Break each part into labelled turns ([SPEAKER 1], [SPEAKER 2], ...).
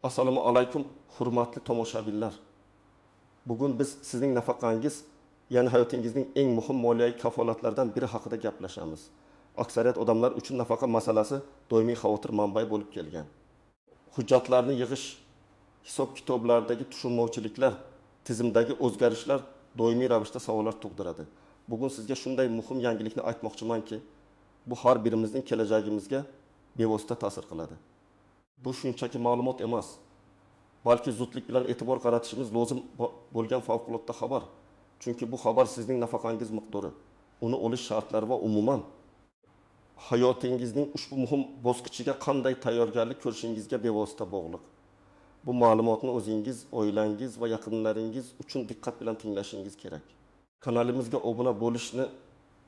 [SPEAKER 1] Assalomu alaykum, hurmatli tomoshabinlar. Bugun biz sizning nafaqangiz, ya'ni hayotingizning eng muhim moliyaviy kafolatlaridan biri haqida gaplashamiz. Aksariyat odamlar uchun nafaqa masalasi doimiy xavotir manbai bo'lib kelgan. Hujjatlarni yig'ish, hisob-kitoblardagi tushunmovchiliklar, tizimdagi o'zgarishlar doimiy ravishda savollar tug'diradi. Bugun sizga shunday muhim yangilikni aytmoqchimanki, bu har birimizning kelajagimizga bevosita ta'sir qiladi. Bu shunchaki ma'lumot emas, balki zudlik bilan e'tibor qaratishimiz lozim bo'lgan favqulodda xabar. Chunki bu xabar sizning nafaqangiz miqdori, uni olish shartlari va umuman hayotingizning ushbu muhim bosqichiga qanday tayyorgarlik ko'rishingizga bevosita bog'liq. Bu ma'lumotni o'zingiz, oilangiz va yaqinlaringiz uchun diqqat bilan tinglashingiz kerak. Kanalimizga obuna bo'lishni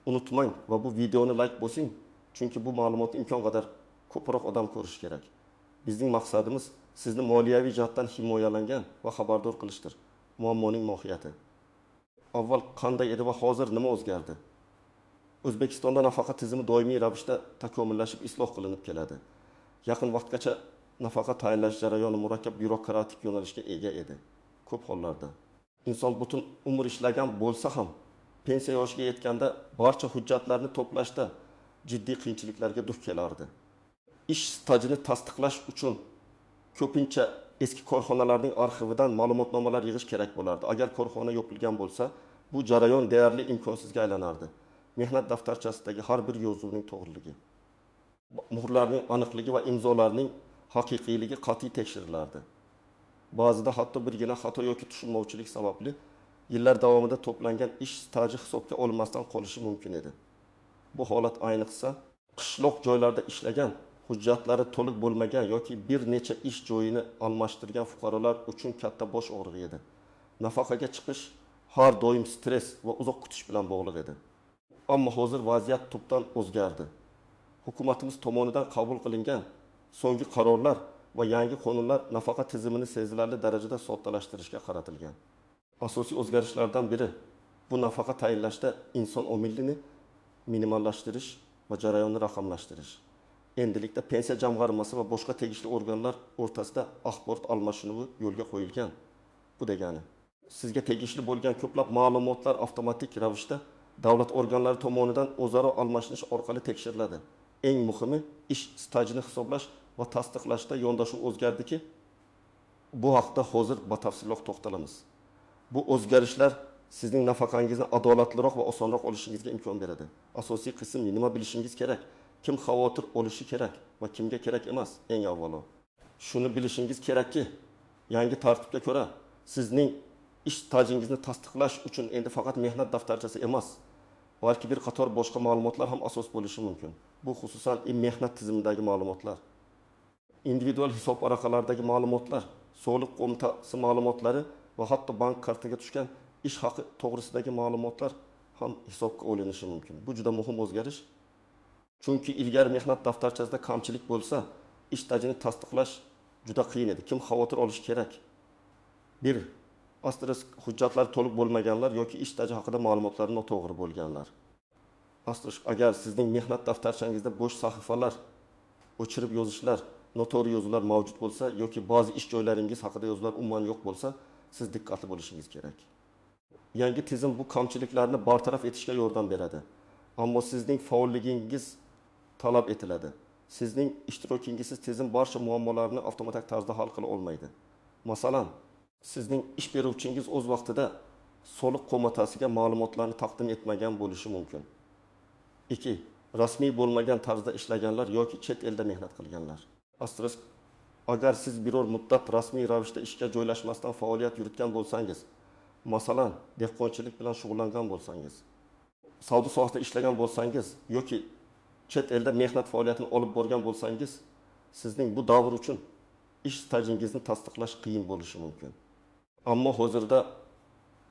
[SPEAKER 1] unutmang va bu videoni like bosing, chunki bu ma'lumotni imkon qadar ko'proq odam ko'rishi kerak. Bizning maqsadimiz sizni moliyaviy jihatdan himoyalangan va xabardor qilishdir. Muammoning mohiyati. Avval qanday edi va hozir nima o'zgardi? O'zbekistonda nafaqa tizimi doimiy ravishda takomillashib, isloh qilinib keladi. Yaqin vaqtgacha nafaqa tayinlash jarayoni murakkab byurokratik yo'nalishga ega edi. Ko'p hollarda inson butun umr ishlagan bo'lsa ham pensiya yoshiga yetganda barcha hujjatlarni to'plashda jiddiy qiyinchiliklarga duch kelardi. Ish stajini tasdiqlash uchun ko'pincha eski korxonalarning arxividan ma'lumotnomalar yig'ish kerak bo'lardi. Agar korxona yopilgan bo'lsa, bu jarayon deyarli imkonsizga aylanardi. Mehnat daftarchasidagi har bir yozuvning to'g'riligi, muhrlarning aniqligi va imzolarning haqiqiyligi qat'iy tekshirilardi. Ba'zida hatto birgina xato yoki tushunmovchilik sababli yillar davomida to'plangan ish staji hisobga olinmasdan qolishi mumkin edi. Bu holat ayniqsa qishloq joylarda ishlagan, hujjatlari to'liq bo'lmagan yoki bir necha ish joyini almashtirgan fuqarolar uchun katta bosh og'rig'i edi. Nafaqaga chiqish har doim stress va uzoq kutish bilan bog'liq edi. Ammo hozir vaziyat tubdan o'zgardi. Hukumatimiz tomonidan qabul qilingan so'nggi qarorlar va yangi qonunlar nafaqa tizimini sezilarli darajada soddalashtirishga qaratilgan. Asosiy o'zgarishlardan biri bu nafaqa tayinlashda inson omilini minimallashtirish va jarayonni raqamlashtirish. Endilikda pensiya jamg'armasi va boshqa tegishli organlar o'rtasida axborot almashinuvi yo'lga qo'yilgan. Bu degani, sizga tegishli bo'lgan ko'plab ma'lumotlar avtomatik ravishda davlat organlari tomonidan o'zaro almashinish orqali tekshiriladi. Eng muhimi, ish stajini hisoblash va tasdiqlashda yondashuv o'zgardiki, bu haqda hozir batafsilroq to'xtalamiz. Bu o'zgarishlar sizning nafaqangizni adolatliroq va osonroq olishingizga imkon beradi. Asosiy qism nima bilishingiz kerak, kim xavotir olishi kerak va kimga kerak emas, eng avvalo. Shuni bilishingiz kerakki, yangi tartibga ko'ra sizning ish stajingizni tasdiqlash uchun endi faqat mehnat daftarchasi emas, balki bir qator boshqa ma'lumotlar ham asos bo'lishi mumkin. Bu xususan mehnat tizimidagi ma'lumotlar, individual hisob varaqalaridagi ma'lumotlar, soliq qo'mitasi ma'lumotlari va hatto bank kartiga tushgan ish haqi to'g'risidagi ma'lumotlar ham hisobga olinishi mumkin. Bu juda muhim o'zgarish. Chunki ilgari mehnat daftarchasida kamchilik bo'lsa, ish stajini tasdiqlash juda qiyin edi. Kim xavotir olishi kerak? Bir, asterisk hujjatlar to'liq bo'lmaganlar yoki ish staji haqida ma'lumotlari noto'g'ri bo'lganlar. Asterisk, agar sizning mehnat daftarchangizda bo'sh sahifalar, o'chirib yozishlar, noto'g'ri yozuvlar mavjud bo'lsa yoki ba'zi ish joylaringiz haqida yozuvlar umuman yo'q bo'lsa, siz diqqatli bo'lishingiz kerak. Yangi tizim bu kamchiliklarni bartaraf etishga yordam beradi. Ammo sizning faolligingiz talab etiladi. Sizning ishtirokingizsiz tizim barcha muammolarni avtomatik tarzda hal qila olmaydi. Masalan, sizning ish beruvchingiz o'z vaqtida soliq qo'mitasiga ma'lumotlarni taqdim etmagan bo'lishi mumkin. 2. Rasmiy bo'lmagan tarzda ishlaganlar yoki chet elda mehnat qilganlar. Asterisk, agar siz biror muddat rasmiy ravishda ishga joylashmasdan faoliyat yuritgan bo'lsangiz, masalan, dehqonchilik bilan shug'ullangan bo'lsangiz, savdo sohasida ishlagan bo'lsangiz yoki chet elda mehnat faoliyatini olib borgan bo'lsangiz, sizning bu davr uchun ish stajingizni tasdiqlash qiyin bo'lishi mumkin. Ammo hozirda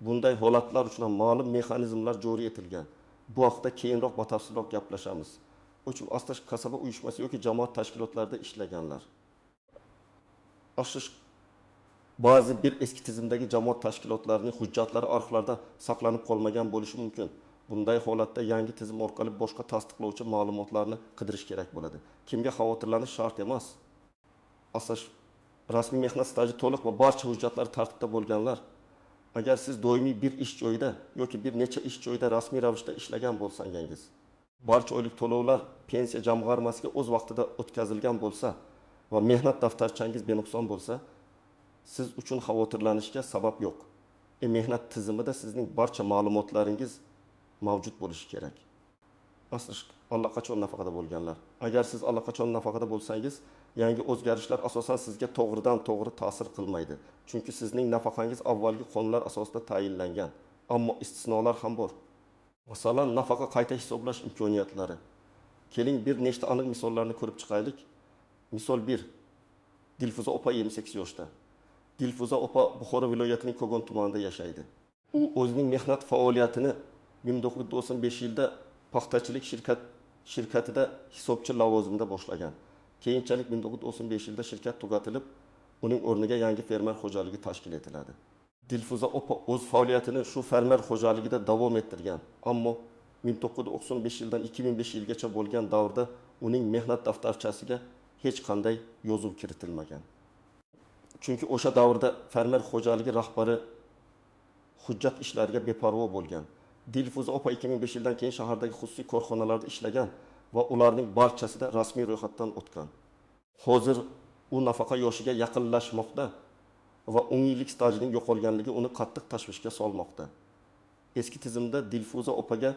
[SPEAKER 1] bunday holatlar uchun ham ma'lum mexanizmlar joriy etilgan. Bu haqda keyinroq batafsilroq gaplashamiz. Uchun asterisk kasaba uyushmasi yoki jamoat tashkilotlarida ishlaganlar. Asterisk, ba'zi bir eski tizimdagi jamoat tashkilotlarining hujjatlari arxivlarda saqlanib qolmagan bo'lishi mumkin. Bunday holatda yangi tizim orqali boshqa tasdiqlovchi ma'lumotlarni qidirish kerak bo'ladi. Kimga xavotirlanish shart emas. Asterisk, Rasmiy mehnat staji to'liq va barcha hujjatlar tartibda bo'lganlar. Agar siz doimiy bir ish joyida yoki bir necha ish joyida rasmiy ravishda ishlagan bo'lsangiz, barcha oylik to'lovlar pensiya jamg'armasiga o'z vaqtida o'tkazilgan bo'lsa va mehnat daftarchangiz benuqson bo'lsa, siz uchun xavotirlanishga sabab yo'q. Mehnat tizimida sizning barcha ma'lumotlaringiz mavjud bo'lishi kerak. Asli allaqachon nafaqada bo'lganlar. Agar siz allaqachon nafaqada bo'lsangiz, yangi o'zgarishlar asosan sizga to'g'ridan to'g'ri ta'sir qilmaydi. Chunki sizning nafaqangiz avvalgi qonunlar asosida tayinlangan. Ammo istisnolar ham bor. Masalan, nafaqa qayta hisoblash imkoniyatlari. Keling bir nechta aniq misollarni ko'rib chiqaylik. Misol 1. Dilfuza opa 28 yoshda. Dilfuza opa Buxoro viloyatining Kogon tumanida yashaydi. U o'zining mehnat faoliyatini 1995-yilda paxtachilik shirkatida hisobchi lavozimida boshlagan. Keyinchalik 1995-yilda shirkat tugatilib, uning o'rniga yangi fermer xo'jaligi tashkil etiladi. Dilfuza opa o'z faoliyatini shu fermer xo'jaligida davom ettirgan, ammo 1995-yildan 2005-yilgacha bo'lgan davrda uning mehnat daftarchasiga hech qanday yozuv kiritilmagan. Chunki o'sha davrda fermer xo'jaligi rahbari hujjat ishlariga beparvo bo'lgan. Dilfuza opa 2005-yildan keyin shahardagi xususiy korxonalarda ishlagan va ularning barchasida rasmiy ro'yxatdan o'tgan. Hozir u nafaqa yoshiga yaqinlashmoqda va 10 yillik stajining yo'qolganligi uni qattiq tashvishga solmoqda. Eski tizimda Dilfuza opaga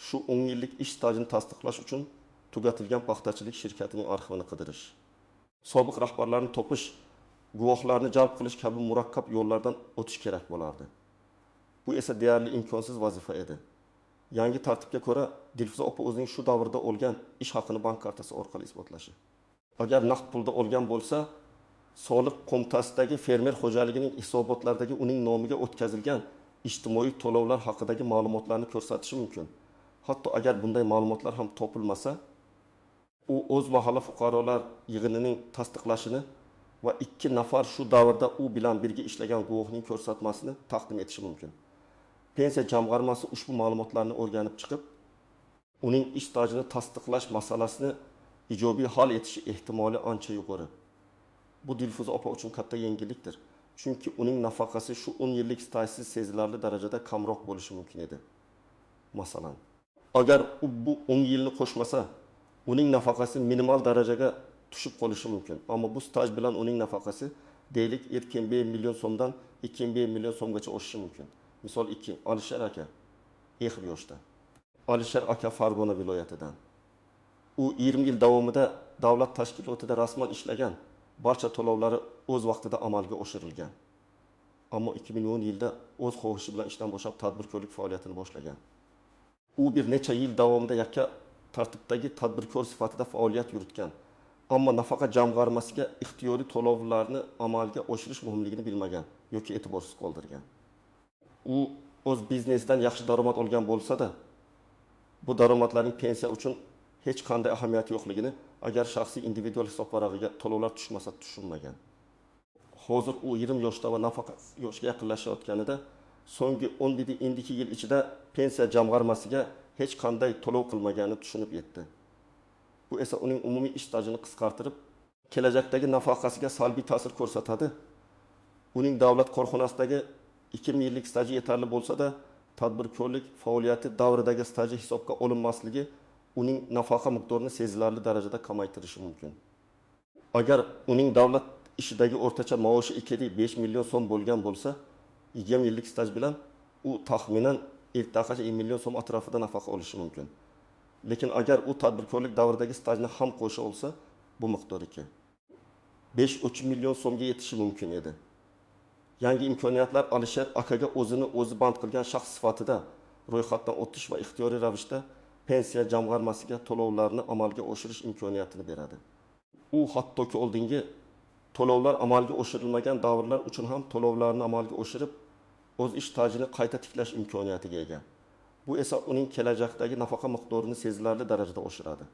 [SPEAKER 1] shu 10 yillik ish stajini tasdiqlash uchun tugatilgan paxtachilik shirkatining arxivini qidirish, sobiq rahbarlarni topish, guvohlarni jalb qilish kabi murakkab yo'llardan o'tish kerak bo'lardi. Bu esa deyarli imkonsiz vazifa edi. Yangi tartibga ko'ra Dilfuza opa o'zining shu davrda olgan ish haqini bank kartasi orqali isbotlashi. Agar naqd pulda olgan bo'lsa, soliq qo'mitasidagi fermer xo'jaligining hisobotlaridagi uning nomiga o'tkazilgan ijtimoiy to'lovlar haqidagi ma'lumotlarni ko'rsatishi mumkin. Hatto agar bunday ma'lumotlar ham topilmasa, u o'z mahalla fuqarolar yig'inining tasdiqlashini va 2 nafar shu davrda u bilan birga ishlagan guvohning ko'rsatmasini taqdim etishi mumkin. Pensiya jamg'armasi ushbu ma'lumotlarni o'rganib chiqib, uning ish stajini tasdiqlash masalasini ijobiy hal etishi ehtimoli ancha yuqori. Bu Dilfuza opa uchun katta yengillikdir. Chunki uning nafaqasi shu 10 yillik stajsiz sezilarli darajada kamroq bo'lishi mumkin edi. Masalan, agar u bu 10 yilni qo'shmasa, uning nafaqasi minimal darajaga tushib qolishi mumkin. Ammo bu staj bilan uning nafaqasi deylik 2,5 million so'mdan 2,5 million so'mgacha oshishi mumkin. Misol 2. Alisher aka 20 yoshda. Alisher aka Farg'ona viloyatidan. U 20 yil davomida davlat tashkilotida rasman ishlagan, barcha to'lovlari o'z vaqtida amalga oshirilgan. Ammo 2010 yilda o'z xohishi bilan ishdan bo'shab tadbirkorlik faoliyatini boshlagan. U bir necha yil davomida yakka tartibdagi tadbirkor sifatida faoliyat yuritgan. Ammo nafaqa jamg'armasiga ixtiyoriy to'lovlarni amalga oshirish muhimligini bilmagan yoki e'tiborsiz qoldirgan. U o'z biznesidan yaxshi daromad olgan bo'lsa-da, bu daromadlarning pensiya uchun hech qanday ahamiyati yo'qligini, agar shaxsiy individual hisob varag'iga to'lovlar tushmasa tushunmagan. Hozir u 20 yoshda va nafaqa yoshiga yaqinlashayotganida so'nggi 10 yil ichida pensiya jamg'armasiga hech qanday to'lov qilmaganini tushunib yetdi. Bu esa uning umumiy ish stajini qisqartirib, kelajakdagi nafaqasiga salbiy ta'sir ko'rsatadi. Uning davlat korxonasidagi 2 yillik staji yetarli bo'lsa-da, tadbirkorlik faoliyati davridagi staji hisobga olinmasligi uning nafaqa miqdorini sezilarli darajada kamaytirishi mumkin. Agar uning davlat ishidagi o'rtacha maoshi 2,5 million so'm bo'lgan bo'lsa, 20 yillik staj bilan u taxminan 1 million so'm atrofida nafaqa olishi mumkin. Lekin agar u tadbirkorlik davridagi stajni ham qo'sha olsa, bu miqdor 5-3 million so'mga yetishi mumkin edi. Yangi imkoniyatlar Alisher akaga o'zini o'zi band qilgan shaxs sifatida ro'yxatdan o'tish va ixtiyoriy ravishda pensiya jamg'armasiga to'lovlarni amalga oshirish imkoniyatini beradi. U hattoki oldingi to'lovlar amalga oshirilmagan davrlar uchun ham to'lovlarni amalga oshirib, o'z ish stajini qayta tiklash imkoniyatiga ega. Bu esa uning kelajakdagi nafaqa miqdorini sezilarli darajada oshiradi.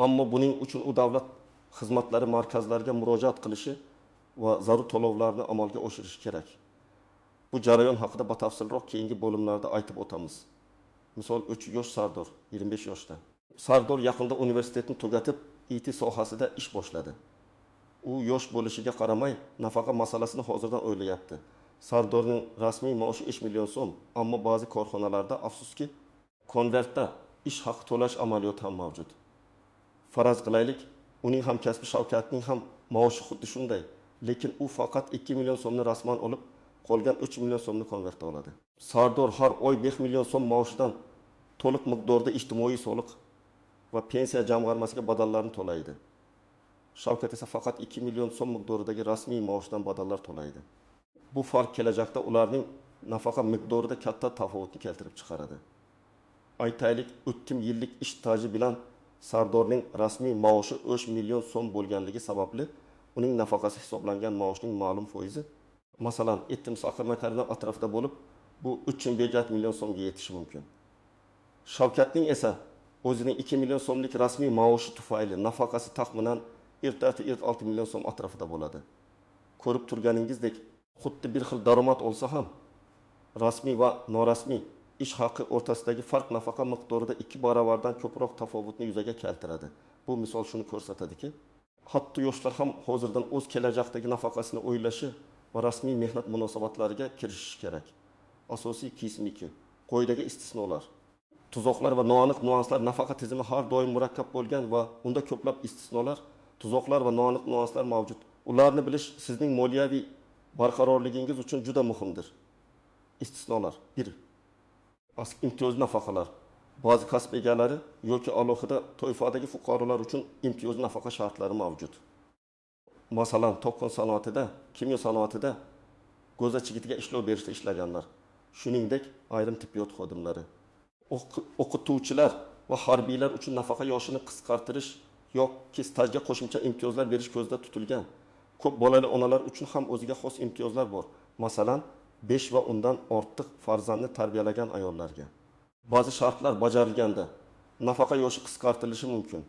[SPEAKER 1] Ammo buning uchun u davlat xizmatlari markazlariga murojaat qilishi va zarur to'lovlarni amalga oshirishi kerak. Bu jarayon haqida batafsilroq keyingi bo'limlarda aytib o'tamiz. Misol 3 yosh Sardor, 25 yoshda. Sardor yaqinda universitetni tugatib, IT sohasida ish boshladi. U yosh bo'lishiga qaramay, nafaqa masalasini hozirdan o'ylayapti. Sardorning rasmiy maoshi 3 million so'm, ammo ba'zi korxonalarda, afsuski, konvertda ish haqi to'lash amaliyoti ham mavjud. Faraz qilaylik, uning hamkasbi Shavkatning ham maoshi xuddi shunday, lekin u faqat 2 million so'mni rasman olib, qolgan 3 million so'mni konvertda oladi. Sardor har oy 5 million so'm maoshidan to'liq miqdorda ijtimoiy soliq va pensiya jamg'armasiga badallarni to'laydi. Shavkat esa faqat 2 million so'm miqdoridagi rasmiy maoshdan badallar to'laydi. Bu farq kelajakda ularning nafaqa miqdorida katta tafovutni keltirib chiqaradi. Aytaylik, o'ttim yillik ish staji bilan Sardorning rasmiy maoshi 3 million so'm bo'lganligi sababli uning nafaqasi hisoblangan maoshning ma'lum foizi, masalan, 7,5 atrofida bo'lib, bu 3,5 million so'mga yetishi mumkin. Shavkatning esa o'zining 2 million so'mlik rasmiy maoshi tufayli nafaqasi taxminan 4-6 million so'm atrofida bo'ladi. Ko'rib turganingizdek, xuddi bir xil daromad olsa ham rasmiy va norasmiy ish haqi o'rtasidagi farq nafaqa miqdorida 2 barobardan ko'proq tafovutni yuzaga keltiradi. Bu misol shuni ko'rsatadiki, hatto yoshlar ham hozirdan o'z kelajakdagi nafaqasini o'ylashi va rasmiy mehnat munosabatlariga kirishishi kerak. Asosiy qismi 2. Qoidagi istisnolar. Tuzoqlar va noaniq nuanslar. Nafaqa tizimi har doim murakkab bo'lgan va unda ko'plab istisnolar, tuzoqlar va noaniq nuanslar mavjud. Ularni bilish sizning moliyaviy barqarorligingiz uchun juda muhimdir. Istisnolar. 1. Imtiyozli nafaqalar. Ba'zi kasb egalari yoki alohida toifadagi fuqarolar uchun imtiyozli nafaqa shartlari mavjud. Masalan, tokon sanoatida, kimyo sanoatida go'za chigitiga ishlov berishda ishlaganlar, shuningdek ayrim tibbiyot xodimlari, o'qituvchilar va harbiylar uchun nafaqa yoshini qisqartirish yoki stajga qo'shimcha imtiyozlar berish ko'zda tutilgan. Ko'p bolali onalar uchun ham o'ziga xos imtiyozlar bor. Masalan, 5 va undan ortiq farzandni tarbiyalagan ayollarga. Ba'zi shartlar bajarilganda nafaqa yoshi qisqartirilishi mumkin.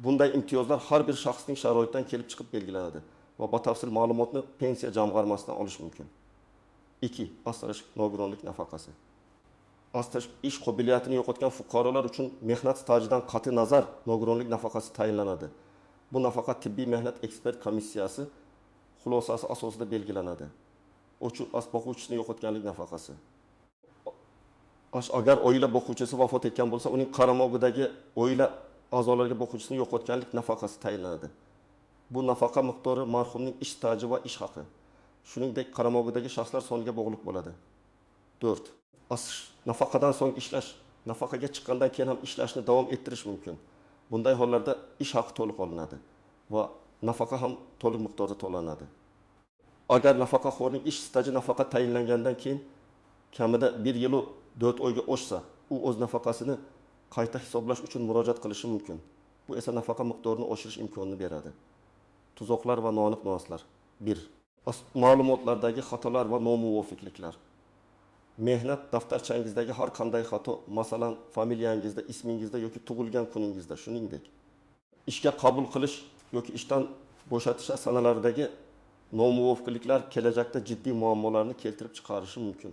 [SPEAKER 1] Bunday imtiyozlar har bir shaxsning sharoitidan kelib chiqib belgilanadi va batafsil ma'lumotni pensiya jamg'armasidan olish mumkin. 2. Asrash nogironlik nafaqasi. Asrash ish qobiliyatini yo'qotgan fuqarolar uchun mehnat stajidan qat'i nazar nogironlik nafaqasi tayinlanadi. Bu nafaqa tibbiy mehnat ekspert komissiyasi xulosasi asosida belgilanadi. 3. Boquvchisini yo'qotganlik nafaqasi. Agar oila boquvchisi vafot etgan bo'lsa, uning qaramog'idagi oila a'zolariga boquvchisini yo'qotganlik nafaqasi tayinlanadi. Bu nafaqa miqdori marhumning ish staji va ish haqi, shuningdek qaramog'idagi shaxslar soniga bog'liq bo'ladi. 4. Nafaqadan so'ng ishlash. Nafaqaga chiqqandan keyin ham ishlashni davom ettirish mumkin. Bunday hollarda ish haqi to'liq olinadi va nafaqa ham to'liq miqdorda to'lanadi. Agar nafaqaxo'rning ish staji nafaqa tayinlangandan keyin kamida 1 yil 4 oyga oshsa, u o'z nafaqasini qayta hisoblash uchun murojaat qilishi mumkin. Bu esa nafaqa miqdorini oshirish imkonini beradi. Tuzoqlar va noaniq nuanslar. 1. Ma'lumotlardagi xatolar va nomuvofiqliklar. Mehnat daftarchangizdagi har qanday xato, masalan, familiyangizda, ismingizda yoki tug'ilgan kuningizda, shuningdek, ishga qabul qilish yoki ishdan bo'shatish sanalaridagi nomuvofiqliklar kelajakda jiddiy muammolarni keltirib chiqarishi mumkin.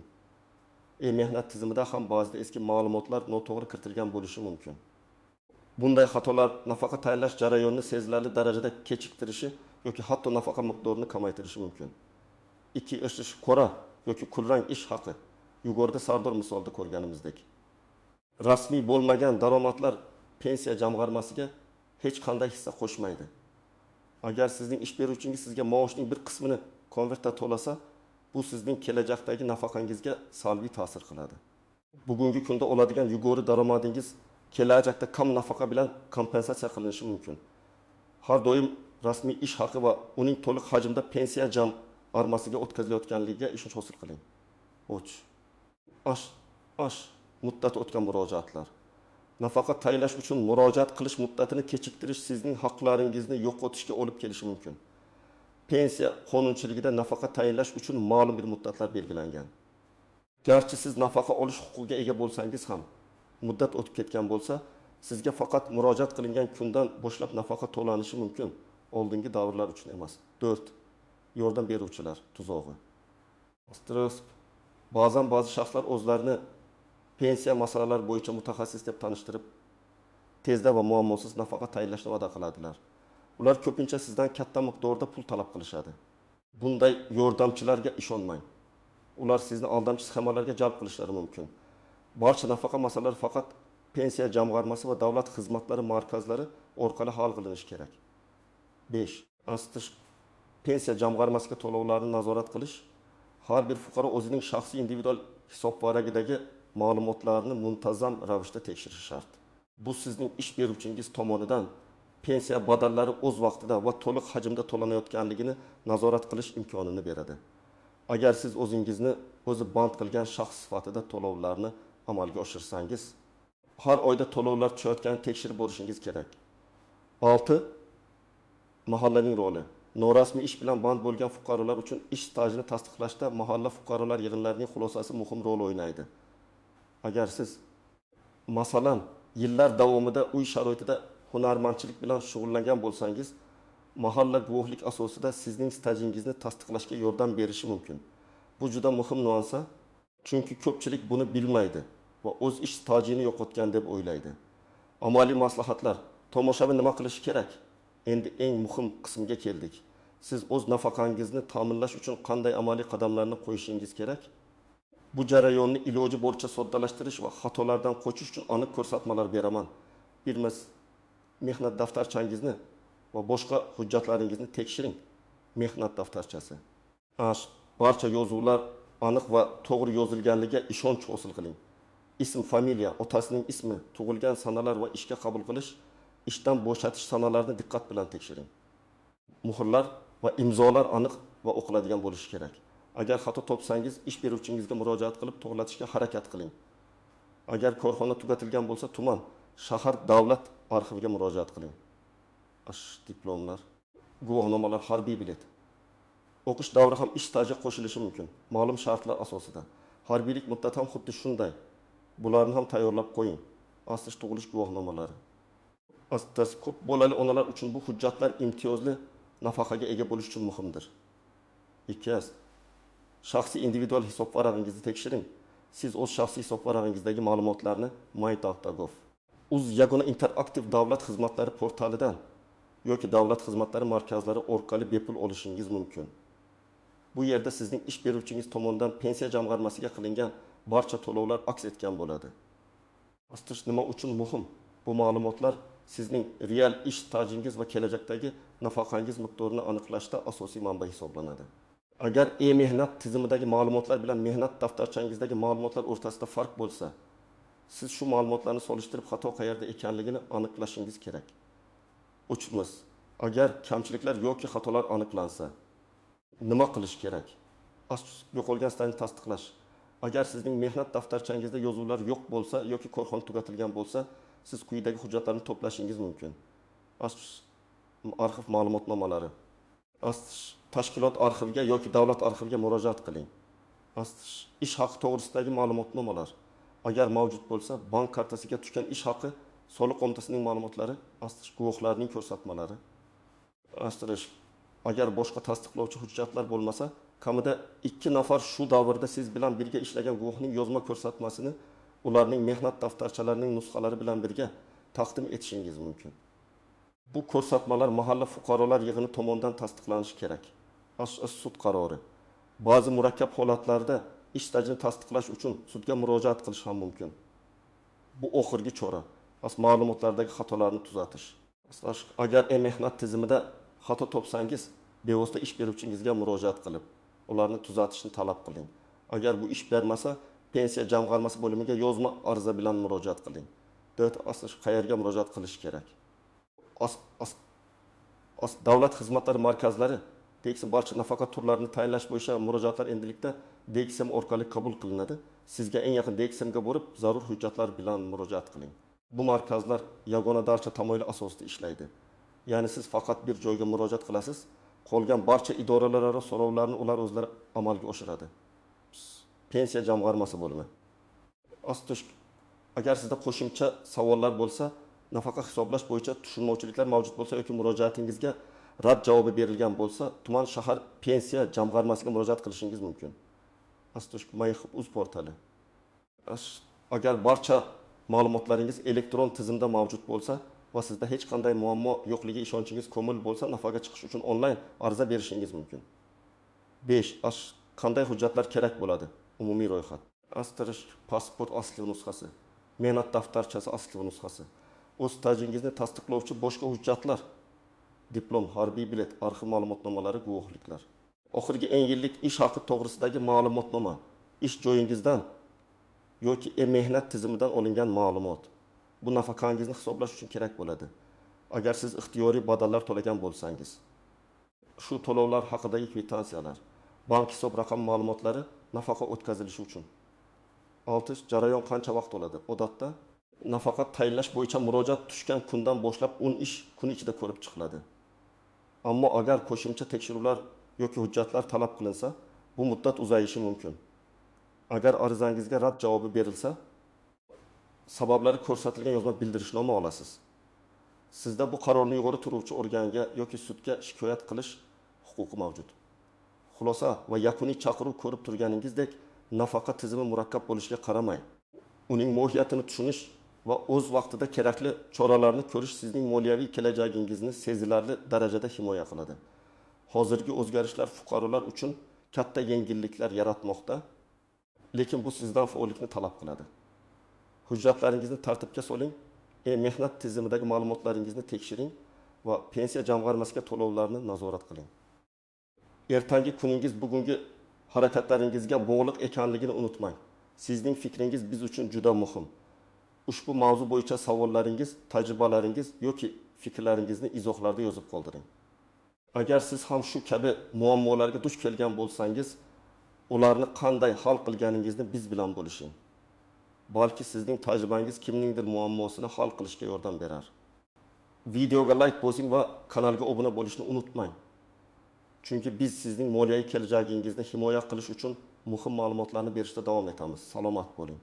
[SPEAKER 1] E-mehnat tizimida ham ba'zida eski ma'lumotlar noto'g'ri kiritilgan bo'lishi mumkin. Bunday xatolar nafaqa tayinlash jarayonini sezilarli darajada kechiktirishi yoki hatto nafaqa miqdorini kamaytirishi mumkin. 2. Ish qora yoki kulrang ish haqi. Yuqorida Sardor misolida ko'rganimizdek, rasmiy bo'lmagan daromadlar pensiya jamg'armasiga hech qanday hissa qo'shmaydi. Agar sizning ish beruvchingiz sizga maoshning bir qismini konvertda to'lasa, bu sizning kelajakdagi nafaqangizga salbiy ta'sir qiladi. Bugungi kunda oladigan yuqori daromadingiz kelajakda kam nafaqa bilan kompensatsiya qilinishi mumkin. Har doim rasmiy ish haqi va uning to'liq hajmda pensiya jamg'armasiga o'tkazilayotganligiga ishonch hosil qiling. 3. Muddati o'tgan murojaatlar. Nafaqa tayinlash uchun murojaat qilish muddatini kechiktirish sizning haqlaringizni yo'qotishga olib kelishi mumkin. Pensiya qonunchiligida nafaqa tayinlash uchun ma'lum bir muddatlar belgilangan. Garchi siz nafaqa olish huquqiga ega bo'lsangiz ham, muddat o'tib ketgan bo'lsa, sizga faqat murojaat qilingan kundan boshlab nafaqa to'lanishi mumkin, oldingi davrlar uchun emas. 4. Yordam beruvchilar tuzog'i. Ba'zan ba'zi shaxslar o'zlarini pensiya masalalari bo'yicha mutaxassis deb tanishtirib, tezda va muammosiz nafaqa tayinlashni va'da qiladilar. Ular ko'pincha sizdan katta miqdorda pul talab qilishadi. Bunday yordamchilarga ishonmang. Ular sizni aldamchi sxemalarga jalb qilishlari mumkin. Barcha nafaqa masalalari faqat pensiya jamg'armasi va davlat xizmatlari markazlari orqali hal qilinishi kerak. 5. Pensiya jamg'armasiga to'lovlarni nazorat qilish. Har bir fuqaro o'zining shaxsiy individual hisobvaragidagi ma'lumotlarni muntazam ravishda tekshirishi shart. Bu sizning ish beruvchingiz tomonidan pensiya badallari o'z vaqtida va to'liq hajmda to'lanayotganligini nazorat qilish imkonini beradi. Agar siz o'zingizni o'zi band qilgan shaxs sifatida to'lovlarni amalga oshirsangiz, har oyda to'lovlar tushayotganini tekshirib borishingiz kerak. 6. Mahallaning roli. Norasmiy ish bilan band bo'lgan fuqarolar uchun ish stajini tasdiqlashda mahalla fuqarolar yig'inlarining xulosasi muhim rol o'ynaydi. Agar siz masalan yillar davomida uy sharoitida hunarmandchilik bilan shug'ullangan bo'lsangiz, mahalla guvohlik asosida sizning stajingizni tasdiqlashga yordam berishi mumkin. Bu juda muhim nuansa, chunki ko'pchilik buni bilmaydi va o'z ish stajini yo'qotgan deb o'ylaydi. Amaliy maslahatlar. Tomoshabin nima qilishi kerak? Endi eng muhim qismga keldik. Siz o'z nafaqangizni ta'minlash uchun qanday amaliy qadamlarni qo'yishingiz kerak? Bu jarayonni iloji boricha soddalashtirish va xatolardan qochish uchun aniq ko'rsatmalar beraman. Birmas mehnat daftarchangizni va boshqa hujjatlaringizni tekshiring. Mehnat daftarchasi. Barcha yozuvlar aniq va to'g'ri yozilganligiga ishonch hosil qiling. Ism, familiya, otasining ismi, tug'ilgan sanalar va ishga qabul qilish, ishdan bo'shatish sanalarini diqqat bilan tekshiring. Muhrlar va imzolar aniq va o'qiladigan bo'lishi kerak. Agar xato topsangiz, ish beruvchingizga murojaat qilib to'g'rilatishga harakat qiling. Agar korxona tugatilgan bo'lsa, tuman, shahar davlat arxiviga murojaat qiling. Diplomlar, guvohnomalar, harbiy bilet. O'qish davri ham ish staji qo'shilishi mumkin, ma'lum shartlar asosida. Harbiylik muddati ham xuddi shunday. Bularni ham tayyorlab qo'ying. Aslish tug'ilish guvohnomalari. Aslida ko'p bolali onalar uchun bu hujjatlar imtiyozli nafaqaga ega bo'lish uchun muhimdir. 2. Shaxsiy individual hisobvarag'ingizni tekshiring. Siz o'z shaxsiy hisobvarag'ingizdagi ma'lumotlarni my.gov uz yagona interaktiv davlat xizmatlari portalidan yoki davlat xizmatlari markazlari orqali bepul olishingiz mumkin. Bu yerda sizning ish beruvchingiz tomonidan pensiya jamg'armasiga qilingan barcha to'lovlar aks etgan bo'ladi. Aslida nima uchun muhim? Bu ma'lumotlar sizning real ish stajingiz va kelajakdagi nafaqangiz miqdorini aniqlashda asosiy manba hisoblanadi. Agar e-mehnat tizimidagi ma'lumotlar bilan mehnat daftarchangizdagi ma'lumotlar o'rtasida farq bo'lsa, siz shu ma'lumotlarni solishtirib xato qayerda ekanligini aniqlashingiz kerak. 3. Agar kamchiliklar yoki xatolar aniqlansa, nima qilish kerak? Yo'qolgan stajni tasdiqlash. Agar sizning mehnat daftarchangizda yozuvlar yo'q bo'lsa yoki korxona tugatilgan bo'lsa, siz quyidagi hujjatlarni to'plashingiz mumkin. Arxiv ma'lumotnomalari. Tashkilot arxiviga yoki davlat arxiviga murojaat qiling. Ish haqi to'g'risidagi ma'lumotnomalar. Agar mavjud bo'lsa, bank kartasiga tushgan ish haqi, soliq qo'mitasining ma'lumotlari, guvohlarning ko'rsatmalari. Agar boshqa tasdiqlovchi hujjatlar bo'lmasa, kamida 2 nafar shu davrda siz bilan birga ishlagan guvohning yozma ko'rsatmasini ularning mehnat daftarchalarining nusxalari bilan birga taqdim etishingiz mumkin. Bu ko'rsatmalar mahalla fuqarolar yig'ini tomonidan tasdiqlanishi kerak. Sud qarori. Ba'zi murakkab holatlarda ish stajini tasdiqlash uchun sudga murojaat qilish ham mumkin. Bu oxirgi chora. Ma'lumotlardagi xatolarni tuzatish. Agar e-mehnat tizimida xato topsangiz, bevosita ish beruvchingizga murojaat qilib, ularni tuzatishni talab qiling. Agar bu ish bermasa, pensiya jamg'armasi bo'limiga yozma ariza bilan murojaat qiling. 4. Qayerga murojaat qilish kerak? Davlat xizmatlari markazlari DXM barcha nafaqa turlarini tayinlash bo'yicha murojaatlar endilikda DXM orqali qabul qilinadi. Sizga eng yaqin DXMga borib, zarur hujjatlar bilan murojaat qiling. Bu markazlar yagona darcha tamoyili asosida ishlaydi. Ya'ni siz faqat bir joyga murojaat qilasiz, qolgan barcha idoralararo so'rovlarni ular o'zlari amalga oshiradi. Pensiya jamg'armasi bo'limi. Agar sizda qo'shimcha savollar bo'lsa, nafaqa hisoblash bo'yicha tushunmovchiliklar mavjud bo'lsa yoki murojaatingizga rad javobi berilgan bo'lsa, tuman shahar pensiya jamg'armasiga murojaat qilishingiz mumkin. My.uz portali. Agar barcha ma'lumotlaringiz elektron tizimda mavjud bo'lsa, va sizda hech qanday muammo yo'qligiga ishonchingiz komil bo'lsa, nafaqaga chiqish uchun onlayn ariza berishingiz mumkin. 5. Qanday hujjatlar kerak bo'ladi? Umumiy ro'yxat. Asterisk pasport asli nusxasi, mehnat daftarchasi asli nusxasi, o'z stajingizni tasdiqlovchi boshqa hujjatlar, diplom, harbiy bilet, arxiv ma'lumotnomalari, guvohliklar. Oxirgi 10 yillik ish haqi to'g'risidagi ma'lumotnoma, ish joyingizdan yoki e-mehnat tizimidan olingan ma'lumot. Bu nafaqangizni hisoblash uchun kerak bo'ladi. Agar siz ixtiyoriy badallar to'lagan bo'lsangiz, shu to'lovlar haqidagi kvitansiyalar, bank hisob raqam ma'lumotlari nafaqa o'tkazilishi uchun. 6. Jarayon qancha vaqt oladi? Odatda nafaqa tayinlash bo'yicha murojaat tushgan kundan boshlab 10 ish kuni ichida ko'rib chiqiladi. Ammo agar qo'shimcha tekshiruvlar yoki hujjatlar talab qilinsa, bu muddat uzayishi mumkin. Agar arizangizga rad javobi berilsa, sabablari ko'rsatilgan yozma bildirishnoma olasiz. Sizda bu qarorni yuqori turuvchi organga yoki sudga shikoyat qilish huquqi mavjud. Xulosa va yakuniy chaqiruv ko'rib turganingizdek, nafaqa tizimi murakkab bo'lishiga qaramay, uning mohiyatini tushunish va o'z vaqtida kerakli choralarni ko'rish sizning moliyaviy kelajagingizni sezilarli darajada himoya qiladi. Hozirgi o'zgarishlar fuqarolar uchun katta yengilliklar yaratmoqda, lekin bu sizdan faollikni talab qiladi. Hujjatlaringizni tartibga soling, e-mehnat tizimidagi ma'lumotlaringizni tekshiring va pensiya jamg'armasiga to'lovlarni nazorat qiling. Ertangi kuningiz bugungi harakatlaringizga bog'liq ekanligini unutmang. Sizning fikringiz biz uchun juda muhim. Ushbu mavzu bo'yicha savollaringiz, tajribalaringiz yoki fikrlaringizni izohlarda yozib qoldiring. Agar siz ham shu kabi muammolarga duch kelgan bo'lsangiz, ularni qanday hal qilganingizni biz bilan bo'lishing. Balki sizning tajribangiz kimningdir muammosini hal qilishga yordam berar. Videoga like bosing va kanalga obuna bo'lishni unutmang. Chunki biz sizning moliyaviy kelajagingizni himoya qilish uchun muhim ma'lumotlarni berishda davom etamiz. Salomat bo'ling.